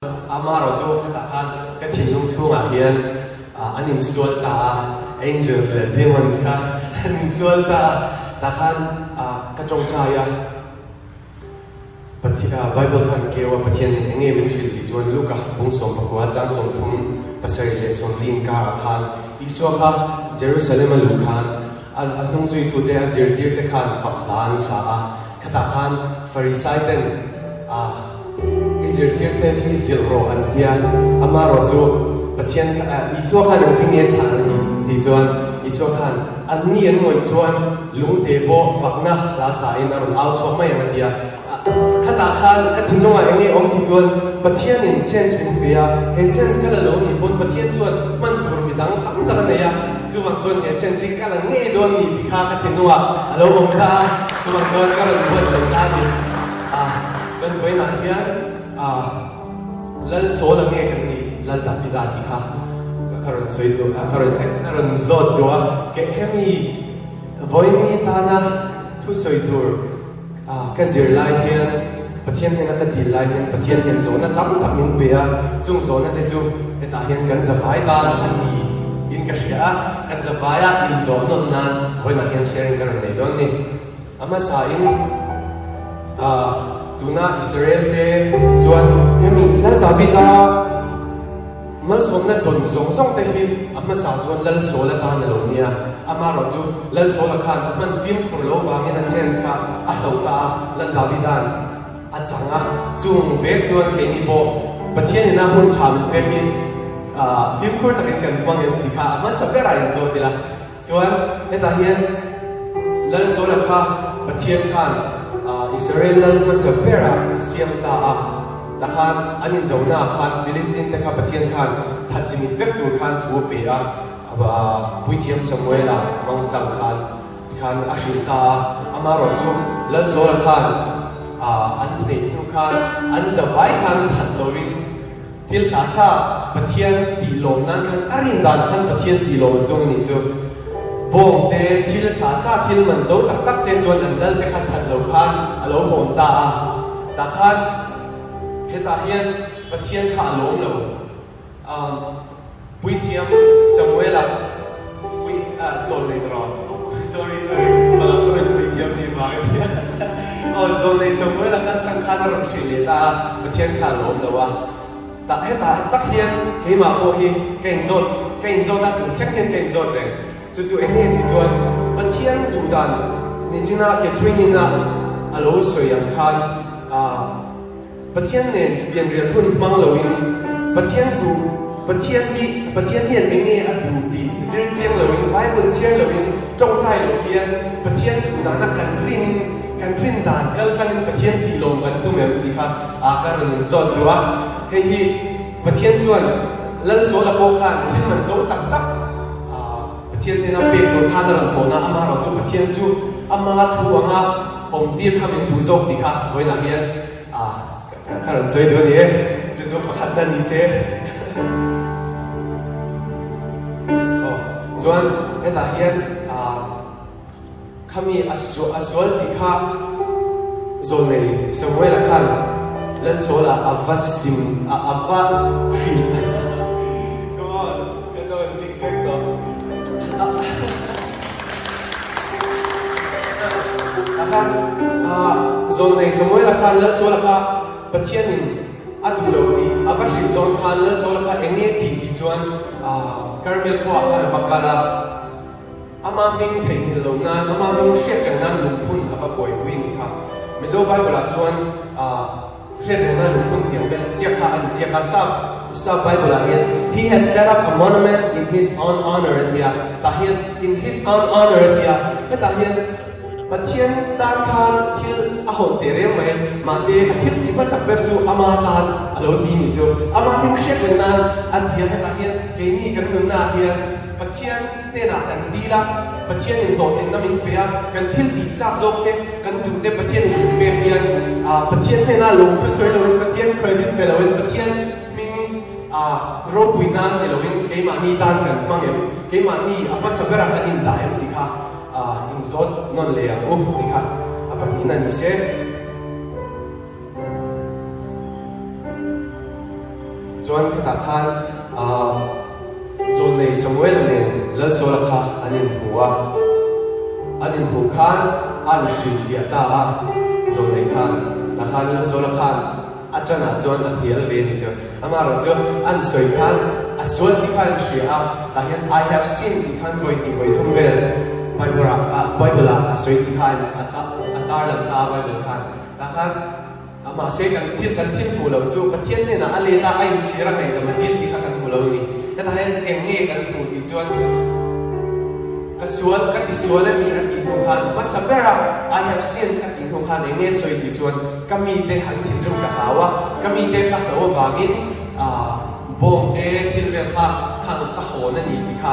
Amaherawh chu khatah khan ka thinlung chhungah hian an insual ta a, angels leh demons kha an insual ta a, tah khan ka tawngtai a, Bible khan keu a, Pathianin eng nge min hrilh tih chuan Luka bung 19 chang 30 pasarih leh 40 inkarah khan Isua kha Jerusalem a luh khan a hnungzuitute a zirtirte khan fak hla an sa a, khatah khan Farisai ten a I zirtir te hi zilh rawh an tia, amaherawh chu Pathian kha Isua khan engtin nge chhan a tih tih chuan Isua khan anni an ngawih chuan lungte pawh fakna hla sa in a rawn au chhuak mai ang a tia. Khatah khan ka thinlungah eng nge awm tih chuan Pathianin chance min pe a, he chance ka la lo nih pawn Pathian chuan hman tur midang tam tak a nei a, chuvang chuan he chance hi ka la ngei dawn ni tih kha ka thinlungah a lo awm ta a, chuvang chuan ka rawn buatsaih ta a ni. Chuan vawiinah hian Lal Sawla nge kan nih Lal Davida tih kha ka rawn sawi duh a, ka rawn ka rawn zawt duh a, ke hemi vawiin tana thu sawi tur ka zir lai hian Pathian hnena ka dil lai hian Pathian hian zawhna tam tak min pe a, chung zawhna te chu hetah hian kan zavai tan a ni in ka hria a, kan zavaia inzawh nawn nan vawiinah hian sharing ka rawn nei dawn a ni. A hmasain tuna Israel te chuan hemi Lal Davida malsawmna tawn zawng zawng te hi a hmasa chuan Lal Saul atan a lo nia. Amaherawh chu Lal Saul-a khan a hman fimkhur lo vangin a chance kha a hloh ta a, Lal Davida'n a chang a. Chung vek chuan keini pawh Pathianin a hun tha min pek hi fimkhur takin kan hmang em tih kha a hmasa berah inzawt ila. Chuan hetah hian Lal Saula kha Pathian khan Israel lal hmasa berah a siam ta a, takhan an indonaah khan Philistine te kha Pathian khan that chimit vek tur khan thu a pe a, Puithiam Samuela mangtang khan tikhan a hrilh ta a, amaherawh chu Lal Saula khan an hneih hnu khan an zavai khan that loin Thil tha tha Pathian tih lawm nan khan a rin dan khan Pathian tih lawm an tum a nih chu. Bawng te, thil tha tha, thil man do tak tak te chuan an lal te kha that lo khan a lo hawn ta a. Tah khan hetah hian Pathian kha a lawm lo. Umm Puithiam Samuela pui ah zawlnei ta rawh. Sorry sorry Falam tawngin puithiam nih vang a nia. Aw zawlnei Samuela kal tlang khan a rawn hrilh leh ta a, Pathian kha a lawm lo a. Tah hetah tak hian keimah pawh hi ka inzawt ka inzawt a, tun thleng hian ka inzawt reng. Chu chu eng nge tih chuan Pathian duhdan nichina Catherine in a a lo sawi ang khan ah Pathian nen fianrial hun hmang loin Pathian duh Pathian hi Pathian hian eng nge a duh tih zir chiang loin Bible chhiar loin tawngtai loh hian Pathian duh dana kan rinin kan rin dan kal tangin Pathian tih lawm kan tum em tih kha aa ka rawn inzawt duh a. Hei hi Pathian chuan Lalsawla pawh khan thil man to tak tak aa Pathian hnena pek tur khan a rawn hawn a, amaherawh chu Pathian chu ama thu anga awmtir kha min duh zawk tih kha vawiinah hian A, ka rawn sawi duh a ni e, chu chu pakhat na ni se. Aw, chuan hetah hian khami a a sual tih kha Zawlnei Samuela khan Lalsawla a va sim a a va hrilh. Come on, ka tawng mix vek tawh. Takhan Zawlnei Samuela khan Lalsawla kha Pathianin a duh lo tih a va hrilh dawn khan Lalsawla kha eng nge tih tih chuan Karmel khuaah khan a va kal a, ama hming theihnghilh loh nan, ama hming hriat reng nan lungphun a va buaipui a nih kha. Mizo Bible-ah chuan Hriatrengna lungphun tiang vel ziak kha an ziak a, Sap Sap Bible ah hian He has set up a monument in his own honour a ti a, tah hian in his own honour a ti a, hetah hian Pathian tan khan thil a hawn teh reng mai, mahse a thil tih hmasak ber chu ama tan a lo ti ni chu, ama hming hriatreng nan a ti a, hetah hian keini kan nunna ah hian Pathian hnenah kan dil a, Pathianin hlawhtlinna min pe a, kan thil tih chak zawk te, kan duh te Pathianin min pek hian Pathian hnena lawmthu sawi loin, Pathian credit pe loin, Pathian hming ropui nan ni loin keimahni tan kan hmang em, keimahni a hmasa berah kan indah em tih kha inzawt nawn leh ang u tih kha a pahnihna ni se. Chuan khatah khan Zawlnei Samuela nen Lalsawla kha an inhmu a, an inhmuh khan a an hrilhfiah ta a, Zawlnei khan tah khan Lalsawla khan a tanah chuan a hnial ve a ni chu. Amaherawhchu an sawi khan a sual tih kha an hria a, tah hian I have sinned tih khan vawi hnih vawi thum vel Bible ah a sawi tih kha a tarlang ta a Bible khan tah khan Mahse, kan thil kan thil hmuh loh chu Pathian hnenah a let a, a inchhir a ngaihdam a dil tih kha kan hmu lo a ni. Hetah hian eng nge kan hmuh tih chuan ka sual, ka ti sual a ni a tih hnu khan hmasa bera I have sinned a tih hnu khan eng nge sawi tih chuan ka mite an thinrim ka hlau a, ka mite ka hlo avangin bawng te thil vel kha khang ka hawn a ni tih kha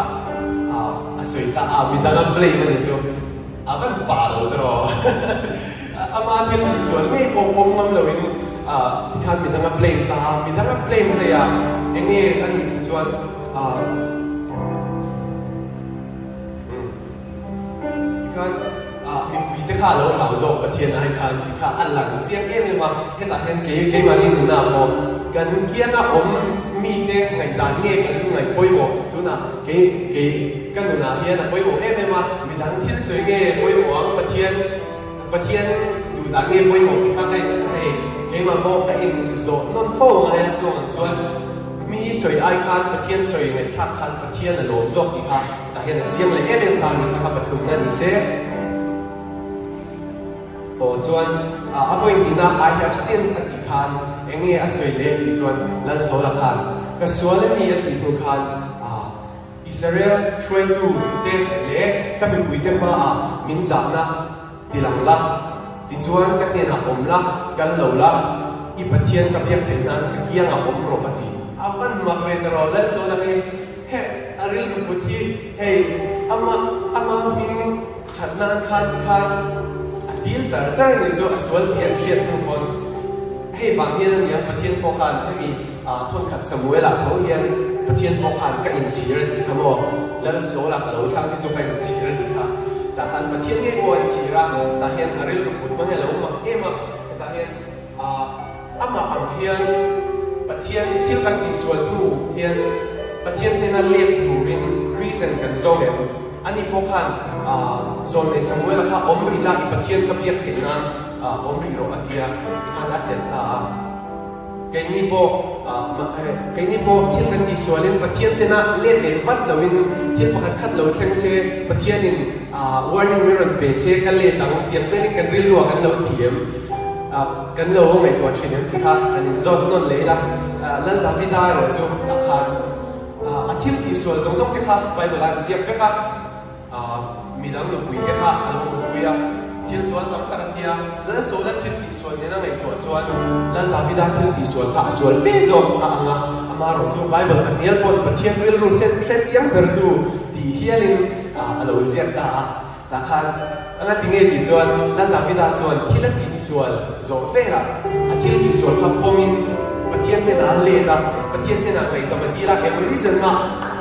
a sawi ta a, midang a blame a ni chu. A van pa lo tiraw? Ama thil tihsual ngei pawh pawm ngam loin tikhan midang a blame ta a, midang a blame hlei a, enge a nih tih chuan tikhan mipui te kha a lo hlau zawk Pathian ai khan ti kha a lang chiang em em a, hetah hian kei keimahni nunah pawh kan kianga awm mite ngaihdan nge kan ngaih pawimawh tunah kei kei Ka nunah hian a pawimawh em em a, midang thil sawi nge pawimawh ang, Pathian Pathian duh dan nge pawimawh tih kha ka in hei keimah pawh ka in zawh nawn fo ngai a, chuang ang chuan mi sawi ai khan Pathian sawi ngaihthlak khan Pathian a lawm zawk tih kha tah hian a chiang leh em em ta ni kha ka pathumna ni se. Aw chuan a vawi hnihna I have sinned a tih khan eng nge a sawi leh tih chuan Lalsawla khan ka sual a ni a tih hnu khan Israel hruaitu te leh ka mipui te hmaah min zahna ti lang la, tichuan ka hnenah awm la, kal lo la, i Pathian ka biak theih nan ka kiangah awm rawh a ti. A van mak ve ta rawh, Lalsawna hi he a rilru put hi hei ama ama hming that nan khan tikhan a dil char char a nih chu a sual tih an hriat hnu pawn hei vang hian a nia Pathian pawh khan hemi Thawnkhat Samuel-ah tho hian Pathian pawh khan ka inchhir a tih kha maw? Lal Saul-a ka lo thlang hi chu ka inchhir a tih kha. Tah khan Pathian ngei pawh a inchhir a, tah hian a rilru put hmang hi a lo mak em a, hetah hian amah ang hian Pathian thil kan tihsual hnu hian Pathian hnena let turin reason kan zawng em? Ani pawh khan Zawlnei Samuel-a kha awm rih la i Pathian ka biak theih nan awm rih rawh a tia tikhan a chelh ta a. Keini pawh keini pawh thil kan tihsualin Pathian tena let leh vat loin thil pakhat khat lo thleng se, Pathianin warning min rawn pe se ka let ang tiang velin kan rilruah kan lo ti em? Kan lo ngaihtuah thin em tih kha han inzawt nawn leh ila. Lal Davida erawh chu tah khan a thil tihsual zawng zawng te kha Bible ah an ziak vek a. Midang nupui te kha a lo mutpui a, thil sual tam tak a tia. Lalsawla thil tihsual nena ngaihtuah chuan Lal Davida thil tihsual kha a sual fe zawk a ang a. Amaherawh chu Bible kan hnial pawn Pathian rilru hre chiang bertu tih hialin a lo ziak ta a. Tah khan a nga ti nge tih chuan Lal Davida chuan thil a tihsual zawh velah a thil tihsual kha pawmin Pathian hnenah a let a, Pathian hnenah ngaihdam a dil a, eng reason mah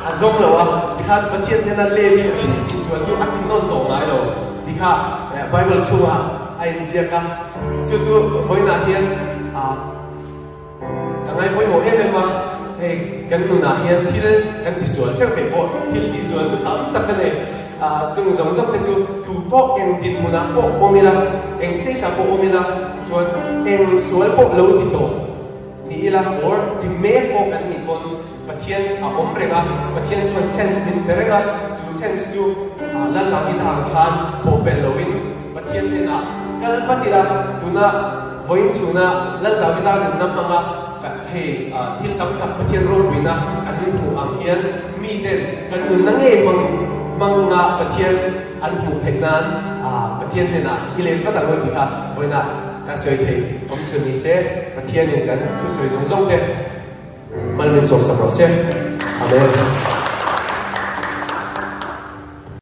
a zawng lo a, tikhan Pathian hnena letin a thil tihsual chu a ti nawn tawh ngai lo tih kha Bible chhungah a inziak a, chu chu vawiinah hian ka ngai pawimawh em em a, hei kan nunah hian thil kan tisual theuh theih pawh thil tihsual chu tam tak a nei, chung zawng zawng te chu tu pawh eng dinhmunah pawh awm ila, eng stage ah pawh awm ila chuan eng sual pawh lo ti tawh ni ila or ti mek pawh kan nih pawn Pathian a awm reng a, Pathian chuan chance min pe reng a, chu chance chu Lal Davida ang khan pawhpelh loin Pathian hnenah kal vat ila, tuna vawiin chhuna Lal Davida nunna hmanga hei thil tam tak Pathian ropuina kan hmuh ang hian miten kan nunna ngei hmang hmanga Pathian an hmuh theih nan Pathian hnenah i let vat ang u tih kha vawiinah kan sawi thei awm chhun ni se, Pathianin kan thusawi zawng zawng te Mal min sawmsak rawh se. Amen.